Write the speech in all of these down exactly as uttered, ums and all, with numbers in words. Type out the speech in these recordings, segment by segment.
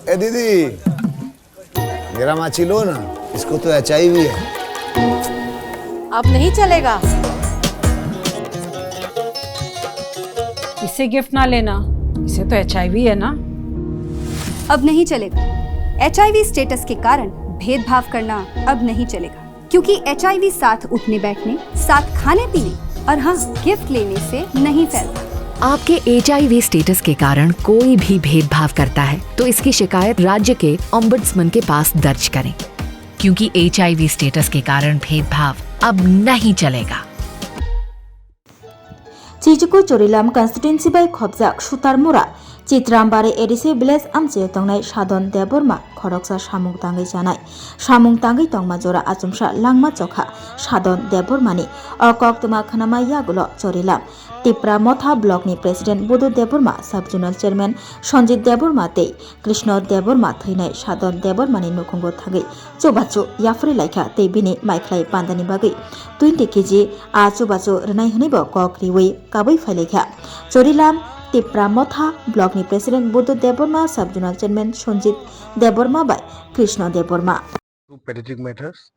ए दीदी, मेरा माची लो ना, इसको तो एचआईवी है। अब नहीं चलेगा। इसे गिफ्ट ना लेना, इसे तो एचआईवी है ना। अब नहीं चलेगा। एचआईवी स्टेटस के कारण भेदभाव करना अब नहीं चलेगा, क्योंकि एचआईवी साथ उठने बैठने, साथ खाने पीने और हाँ, गिफ्ट लेने से नहीं फैलता। आपके एचआईवी स्टेटस के कारण कोई भी भेदभाव करता है, तो इसकी शिकायत राज्य के ओम्बड्समैन के पास दर्ज करें, क्योंकि एचआईवी स्टेटस के कारण भेदभाव अब नहीं चलेगा। Chichuku Chorilam constituency bai khopjak Sutarmura Chitrambari A D C village amchaio tongnai Sadon Debbarma khoroksa samung tangwi chanai. Samung tangwi tongma jora achomsa langma chokha Sadon Debbarmani. O koktwma khwnama yagulo Chorilam Tipra Motha block ni president Budu Debbarma, sub zonal chairman Sanjit Debbarma tei Krishna Debbarma thwinai Sadon Debbarmani nukhungo thangwi chubachu yaphri laikha tei bini maikhlai pandani bagwi twenty K G a chubachu rwnai hwnwibo kok riwi kabwi phailaikha. Chorilam Tipra Motha block ni president Buddha Debbarma, sub zonal chairman Sanjit Debbarma bai Krishna Debbarma. Two pathetic matters,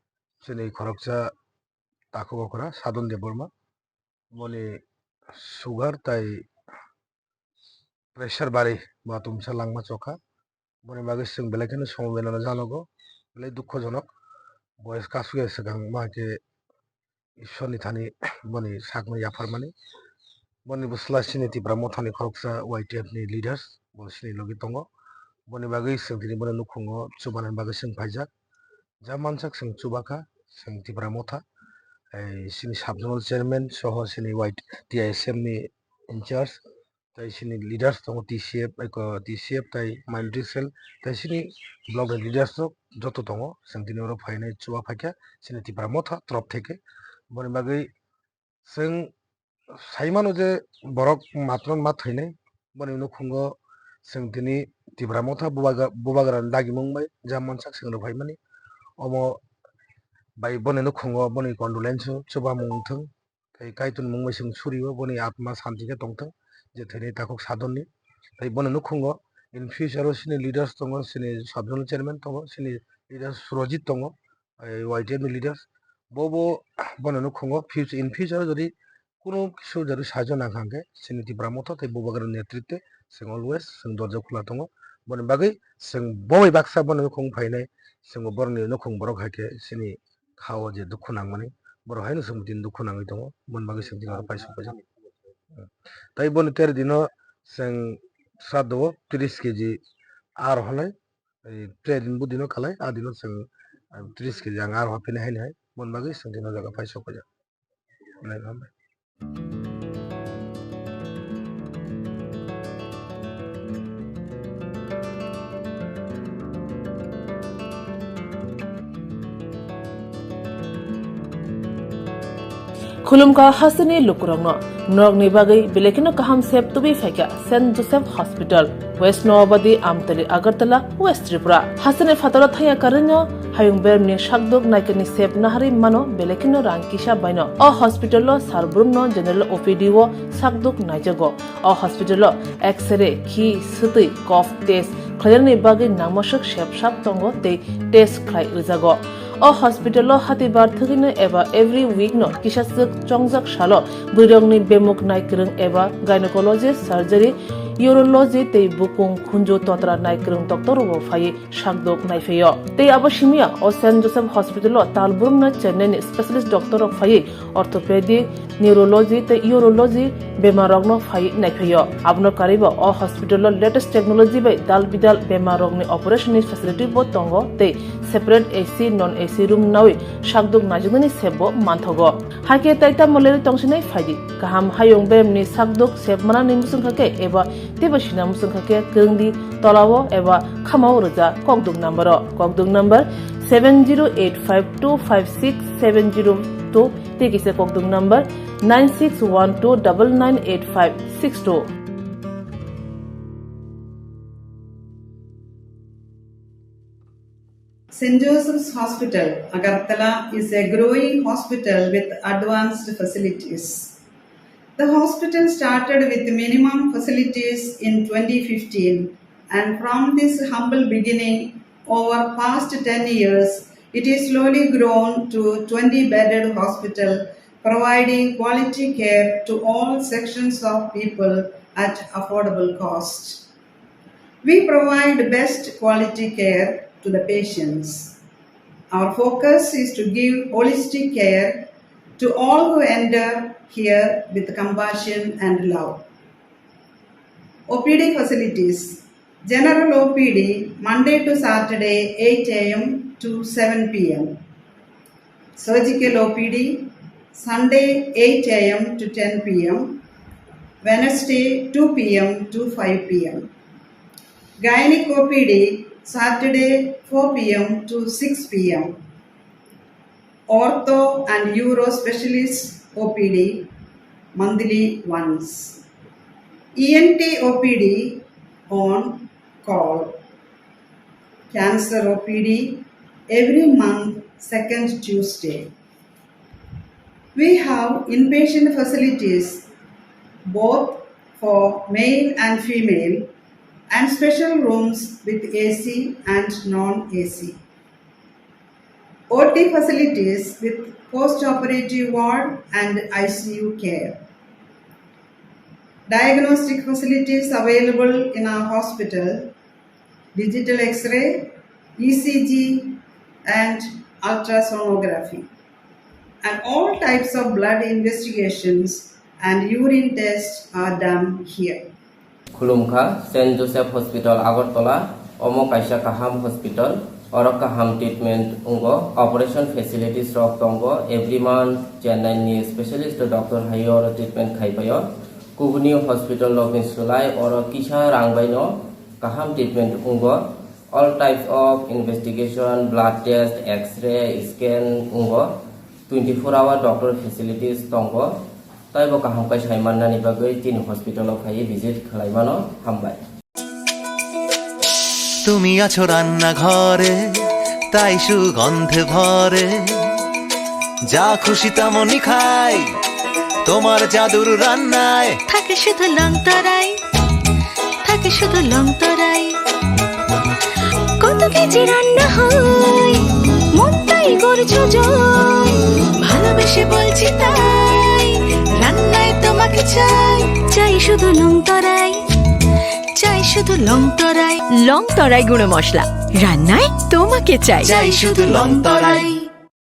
chini khoroksa takhuk okra Sadon Debbarma, boni sugar tai pressure bari bo atomsa langma chokha. Boni bagwi chwng belai kheno somobenano janogo, belai dukhojonok. Bo kasu ya swkang ma khe Ishwarni thani boni sakno yapharmani. Boni bwsla chini Tipra Mothani khoroksa Y T F ni leaders bo chini logi tongo. Boni bagwi chwng tini boni nukhungo chubanani bagwi chwng phaijak. Ja mansak chwng chubakha, chwng Tipra Motha, ei chini sub zonal chairman soho chini Y T, T I S M ni in charge, tei chini leaders tongo T C F, eko T C F tei minority cell, tei chini block ni leaders rok joto tongo. Chwng tini oro phainai chuba phaikha chini Tipra Motha torop theke. Boni bagwi chwng sai mano je borok matwrwng ma thwinai, boni nukhungo chwng tini Tipra Motha bubagra, bubagrani dagimung bai ja mansak chwng rw phaimani. Omo bai boni nukhungo boni condolence o chubamung wngthwng. Tei Kaitor ni mung bai chwng surio, boni atma santi khe tongthwng, je thwinai takhuk Sadonni. Tei boni nukhungo in future o chini leaders tongo, chini sub zonal chairman tongo, chini leaders Surojit tongo, eh, Y T F ni leaders. Bo bo boni nukhungo future, in future o jodi kuno kisu jodi sahajyo nang kha hwnkhe, chini Tipra Motha tei bubagra netritwe chwng always chwng dorja khula tongo. Boni bagwi chwng bo bai baksa boni nukhung phainai, chwng borokni nukhung borok hai khe chini kha o je dukhu nangmani, borok haino chwng tini dukhu nangwi tongo, boni bagwi chwng tini oro paisuk paijak. Tai boni tere dino chwng sraddho o tris K G ar halai, tere din budino kalai, a dino chwng, ah, tris K G ang ar hapinai haino hai, boni bagwi chwng tini o jaga paisuk paijak. Belai hambai. Khulumkha hasteni lukurokno, norokni bagwi belai kheno kaham sep tubui phaikha Saint Joseph Hospital, West Noabadi, Amtali, Agartala, West Tripura. Hasteni phataro thangya karwino hayung beremni sakduk naikani sep naharwi mano belai kheno rang kisa baino. O hospital o sar brumno general O P D o sakduk naijago. O hospital o X-ray, khi, swtwi, cough test khlainani bagwi nangmaswk sep sak tongo tei test khlai rwjago. O hospital o hatibar thwgwino eba every week no kisa swk chongjak salo bwrwirokni bemuk naikwrwng eba gynecologist, surgery, urology tei bukung khunju totra naikwrwng doctor rok phaiwi sakdok naiphaio. Tei abo simiya o Saint Joseph Hospital o tal brumno Chennai ni specialist doctor rok phaiwi orthopedic, neurology tei urology bemar rokno phaiwi naiphaio. Abono karwibo o hospital o latest technology bai dal bidal bemar rokni operation ni facility bo tongo tei separate A C, non A C room nawi sakdok naijaknani sep bo manthogo. Hakhe tai tamo leri tongsinai phaidi. Kaham hayung beremni sakdok sep manani muchungkha khe eba teibo sina muchungkha khe kwrwngdi tolao eba khamao rwja kokduk number o. Kokduk number seven zero eight five two five six seven zero two tei kisa kokduk number nine six one two double nine eight five six two. Saint Joseph's Hospital, Agartala is a growing hospital with advanced facilities. The hospital started with minimum facilities in twenty fifteen. And from this humble beginning, over past ten years, it is slowly grown to twenty bedded hospital, providing quality care to all sections of people at affordable cost. We provide best quality care to the patients. Our focus is to give holistic care to all who enter here with compassion and love. O P D facilities. General O P D, Monday to Saturday, eight a m to seven p m. Surgical O P D, Sunday, eight a m to ten p m, Wednesday, two p m to five p m. Gynec O P D, Saturday, four p m to six p m. Ortho and Uro Specialist O P D, monthly once. E N T O P D on call. Cancer O P D every month, second Tuesday. We have inpatient facilities both for male and female and special rooms with A C and non-A C. O T facilities with post-operative ward and I C U care. Diagnostic facilities available in our hospital, digital X-ray, E C G, and ultrasonography. And all types of blood investigations and urine tests are done here. Khulumkha, Saint Joseph Hospital, Agartala, omo kaisa kaham hospital, oro kaham treatment wngo, operation facilities rok tongo, every month Chennai ni specialist doctor hai oro treatment khai paio. Kubuni hospital rok ni slai oro kisa rang bai no kaham treatment wngo. All types of investigation, blood test, X-ray, scan wngo. Twenty four hour doctor facilities tongo. Taibo kaham khe sai mannani bagwi chini hospital o phaiwi visit khlai mano. Hambai. তুমি আছো রান্নাঘরে, তাই সুগন্ধে ভরে। যা খুশি তেমনই খাই, তোমার জাদুর রান্নায়। থাকে শুধু লং তরাই, থাকে শুধু লং তরাই। কত কেজি রান্না হয়, মনটাই করছো জয়। ভালোবেসে বলছি তাই, রান্নায় তোমাকে চাই। চাই শুধু লং তরাই, চাই শুধু লং তরাই। লং তরাই গুঁড়ো মশলা, রান্নায় তোমাকে চাই। চাই শুধু লং তরাই।